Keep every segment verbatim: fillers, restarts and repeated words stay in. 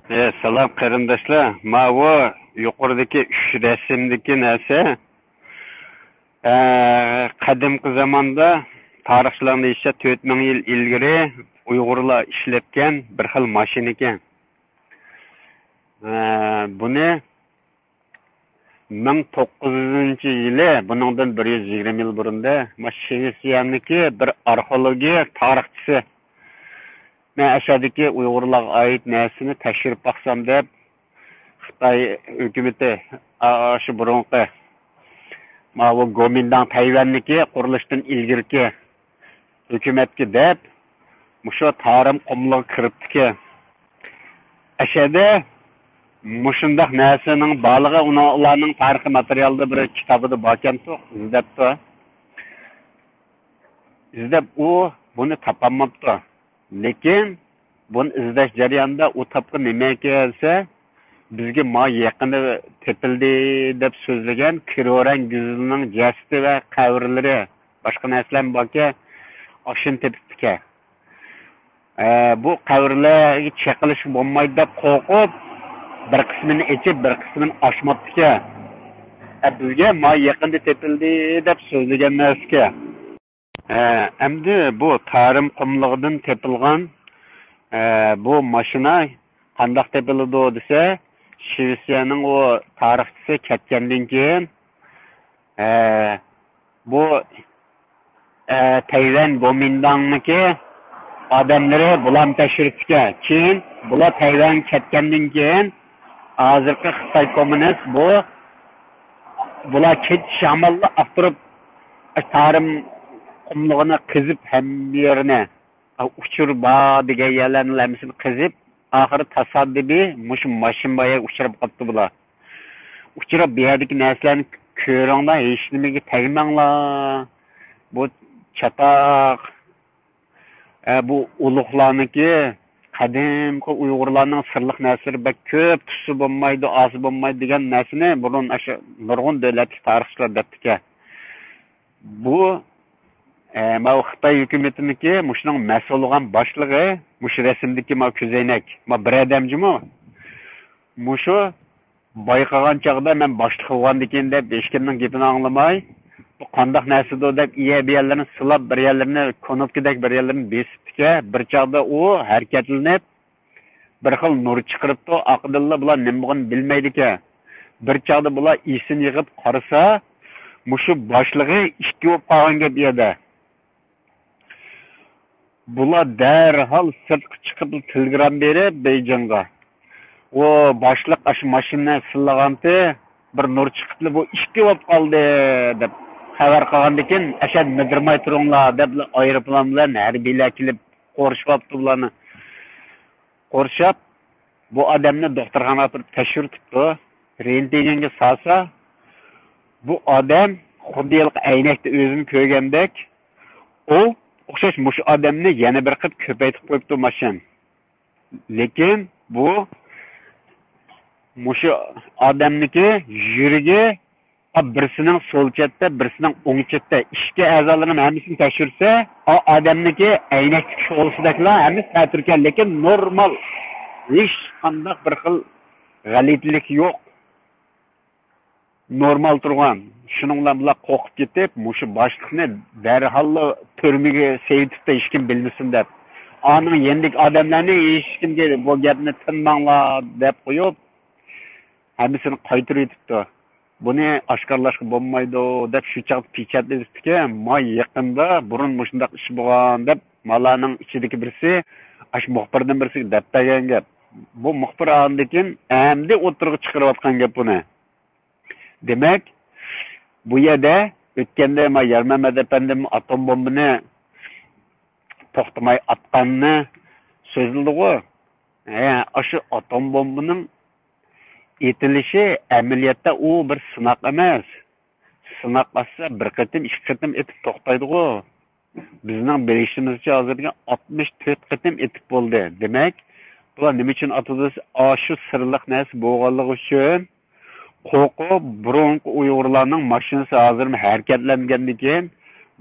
ئە، سالام قېرىنداشلار. ماۋۇ يۇقىرىدىكى ئۈچ رەسىمدىكى نەرسە، ئە، قەدىمكى زاماندا تارىخچىلارنىڭ دېيىشىچە تۆت مىڭ يىل ئىلگىرى ئۇيغۇرلار ئىشلەتكەن بىر خىل ماشىنا ئىكەن. ئە، بۇنى مىڭ توققۇز يۈزىنچى يىلى، بۇنىڭدىن بىر يۈز يىگىرمە يىل بۇرۇندا، ما شىۋېتسىيەنىڭكى بىر ئارخېئولوگىيە تارىخچىسى، مەن ئەشەدىكى ئۇيغۇرلارغا ئائىت نەرسىنى تەكشۈرۈپ باقسام دەپ، خىتاي ھۆكۈمىتى، ئا-، شۇ بۇرۇنقى، ماۋۇ گومىنداڭ تەيۋەننىكى قۇرۇلۇشتىن ئىلگىرىكى ھۆكۈمەتكە دەپ، مۇشۇ تارىم قۇملۇقىغا كىرىپتىكەن. ئەشەدە مۇشۇنداق نەرسىنىڭ بارلىقى ئۇنىڭ، ئۇلارنىڭ تارىخىي ماتېرىيالىدا بىر كىتابىدا باركەنتۇق، ئىزدەپتۇ. ئىزدەپ ئۇ بۇنى تاپالماپتۇ. لېكىن بۇنى ئىزدەش جەريانىدا ئۇ تاپقان نېمە ئىكەن دېسە، بىزگە ما يېقىندا تېپىلدى دەپ سۆزلىگەن كىرورەن گۈزىلىنىڭ جەسىتى ۋە قەبرىلىرى، باشقا نەرسىلەرمۇ باركەن، ئاشۇنى تېپىپتىكەن. ئە، بۇ قەبرىلەرگە چېقىلىشقا بولمايدۇ دەپ قورقۇپ، بىر قىسمىنى ئېچىپ، بىر قىسمىنى ئاچماپتىكەن. ئە، بىزگە ما يېقىندا تېپىلدى دەپ سۆزلىگەن نەرسىكەن. ئە، ئەمدى بۇ تارىم قۇملۇقىدىن تېپىلغان، ئە، بۇ ماشىنا قانداق تېپىلىدۇ دېسە، شىۋېتسىيەنىڭ ئۇ تارىخچىسى كەتكەندىن كېيىن، ئە، بۇ، ئە، تەيۋەن گومىنداڭنىڭكى ئادەملىرى بۇلارنى تەكشۈرۈپتىكەن. كېيىن بۇلار تەيۋەنگە كەتكەندىن كېيىن، ھازىرقى خىتاي كوممۇنىست بۇ، بۇلار كېچە شاماللا ئاختۇرۇپ، تارىم قۇملۇقىنى قېزىپ، ھەممە يېرىنى، ئۇچۇر بار دېگەن يەرلەرنىڭ ھەممىسىنى قېزىپ، ئاخىرى تاسادىپىي مۇشۇ ماشىنا بار يەرگە ئۇچراپ قاپتۇ بۇلار. ئۇچراپ، بۇ يەردىكى نەرسىلەرنى كۆرۈڭلار، ھېچنېمىگە تەگمەڭلار. بۇ چاتاق، ئە، بۇ ئۇلۇغلارنىڭكى، قەدىمكى ئۇيغۇرلارنىڭ سىرلىق نەرسىلىرى بەك كۆپ، تۇتسا بولمايدۇ، ئالسا بولمايدۇ دېگەن نەرسىنى بۇرۇن ئاشۇ نۇرغۇن دۆلەتلىك تارىخچىلار دەپتىكەن. بۇ، ئە، ماۋۇ خىتاي ھۆكۈمىتىنىڭكى مۇشۇنىڭ مەسئۇل بولغان باشلىقى، مۇشۇ رەسىمدىكى ماۋۇ كۆزەينەك، ماۋۇ بىر ئادەم جۇمۇ. مۇشۇ بايقىغان چاغدا مەن باشلىق بولغاندىكىن دەپ ھېچكىمنىڭ گېپىنى ئاڭلىماي، بۇ قانداق نەرسىدۇ دەپ يە بىر يەرلىرىنى سىلاپ، بىر يەرلىرىنى كۇنۇپكىدەك بىر يەرلىرىنى بېسىپتىكەن. بىر چاغدا ئۇ ھەرىكەتلىنىپ، بىر خىل نۇر چىقىرىپتۇ. ئارقىدىنلا بۇلار نېمە بولغىنىنى بىلمەيدىكەن. بىر چاغدا بۇلار ئېسىنى يىغىپ قارىسا، مۇشۇ باشلىقى ئىككى بولۇپ قالغان گەپ يەردە. بۇلار دەرھال سىرتقا چىقىپ تېلېگرام بېرىپ بېيجىڭغا، ئۇ باشلىق ئاشۇ ماشىنىنى سىلىغانتى، بىر نۇر چىقىپلا بۇ ئىككى بولۇپ قالدى دەپ خەۋەر قىلغاندىكىن، ئەشەد مىدىرماي تۇرۇڭلار دەپ ئايروپىلان بىلەن ھەربىيلەر كېلىپ قورشىۋاپتۇ بۇلارنى. قورشاپ، بۇ ئادەمنى دوختۇرخانىغا ئاپىرىپ تەكشۈرتۈپتۇ. رېنتگېنگە سالسا، بۇ ئادەم خۇددى ھېلىقى ئەينەكتە ئۆزىنى كۆرگەندەك، ئۇ ئوخشاش مۇشۇ ئادەمنى يەنە بىر قېتىم كۆپەيتىپ قويۇپتۇ ماشىنا. لېكىن بۇ، مۇشۇ ئادەمنىكى يۈرىكى، ئا، بىرسىنىڭ سول چەتتە، بىرسىنىڭ ئوڭ چەتتە، ئىچكى ئەزالىرىنىڭ ھەممىسىنى تەكشۈرسە، ئا، ئادەمنىكى ئەينەكتىكى شولىسىدەكلا ھەممىسى تەتۈركەن، لېكىن نورمال، ھېچقانداق بىر خىل غەلىتىلىك يوق. نورمال تۇرغان. شۇنىڭ بىلەن بۇلار قورقۇپ كېتىپ، مۇشۇ باشلىقنى دەرھاللا تۈرمىگە سېلىۋېتىپتۇ، ھېچكىم بىلمىسۇن دەپ. ئانىڭ يېنىدىكى ئادەملەرنى ھېچكىمگە بۇ گەپنى تىنماڭلار دەپ قويۇپ، ھەممىسىنى قايتۇرۇۋېتىپتۇ. بۇنى ئاشكارىلاشقا بولمايدۇ دەپ شۇ چاغدا پېچەتلىۋېتىپتىكەن. ما يېقىندا بۇرۇن مۇشۇنداق ئىش بولغان دەپ، مالارنىڭ ئىچىدىكى بىرسى، ئاشۇ مۇخبىردىن بىرسىگە دەپ بەرگەن گەپ. بۇ مۇخبىر ئاندىن كېيىن ئەمدى ئوتتۇرىغا چىقىرىۋاتقان گەپ بۇنى. دېمەك، بۇ يەردە ئۆتكەندە ما يارمەمەت ئەپەندىم ئاتوم بومبىنى توختىماي ئاتقاننى سۆزلىدىغۇ. ھە، ئاشۇ ئاتوم بومبىنىڭ ئېتىلىشى ئەمەلىيەتتە ئۇ بىر سىناق ئەمەس. سىناق ئاتسا بىر قېتىم، ئىككى قېتىم ئېتىپ توختايدىغۇ. بىزنىڭ بىلىشىمىزچە ھازىرغىچە ئاتمىش تۆت قېتىم ئېتىپ بولدى. دېمەك، بۇلار نېمە ئۈچۈن ئاتىدۇ دېسە، ئاشۇ سىرلىق نەرسە بولغانلىقى ئۈچۈن قورقۇپ، بۇرۇنقى ئۇيغۇرلارنىڭ ماشىنىسى ھازىرمۇ ھەرىكەتلەنگەندىكىن،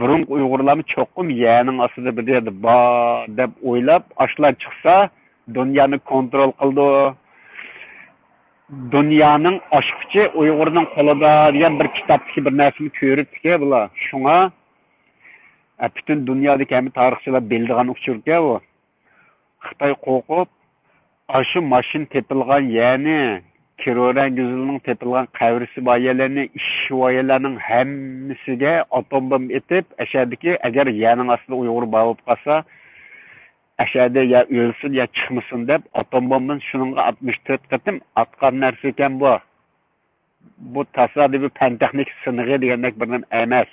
بۇرۇنقى ئۇيغۇرلارمۇ چوقۇم يەرنىڭ ئاستىدا بىر يەردە بار دەپ ئويلاپ، ئاشۇلار چىقسا، دۇنيانى كونترول قىلىدۇ. دۇنيانىڭ ئاچقۇچى ئۇيغۇرنىڭ قولىدا دېگەن بىر كىتابتىكى بىر نەرسىنى كۆرۈپتىكەن بۇلار. شۇڭا، ئە، پۈتۈن دۇنيادىكى ھەممە تارىخچىلار بىلىدىغان ئۇچۇركەن بۇ. خىتاي قورقۇپ، ئاشۇ ماشىنا تېپىلغان يەرنى، كىرورەن گۈزىلنىڭ تېپىلغان قەبرىسى بار يەرلەرنى، ئىششىۋايەلەرنىڭ ھەممىسىگە ئاتوم بومبا ئېتىپ، ئەشەدىكى، ئەگەر يەرنىڭ ئاستىدا ئۇيغۇر بار بولۇپ قالسا، ئەشەدە يا ئۆلسۇن، يا چىقمىسۇن دەپ، ئاتوم بومبىنى شۇنىڭغا ئاتمىش تۆت قېتىم ئاتقان نەرسە ئىكەن بۇ. بۇ تاسادىپىي پەن تېخنىكا سىنىقى دېگەندەك بىر نېمە ئەمەس.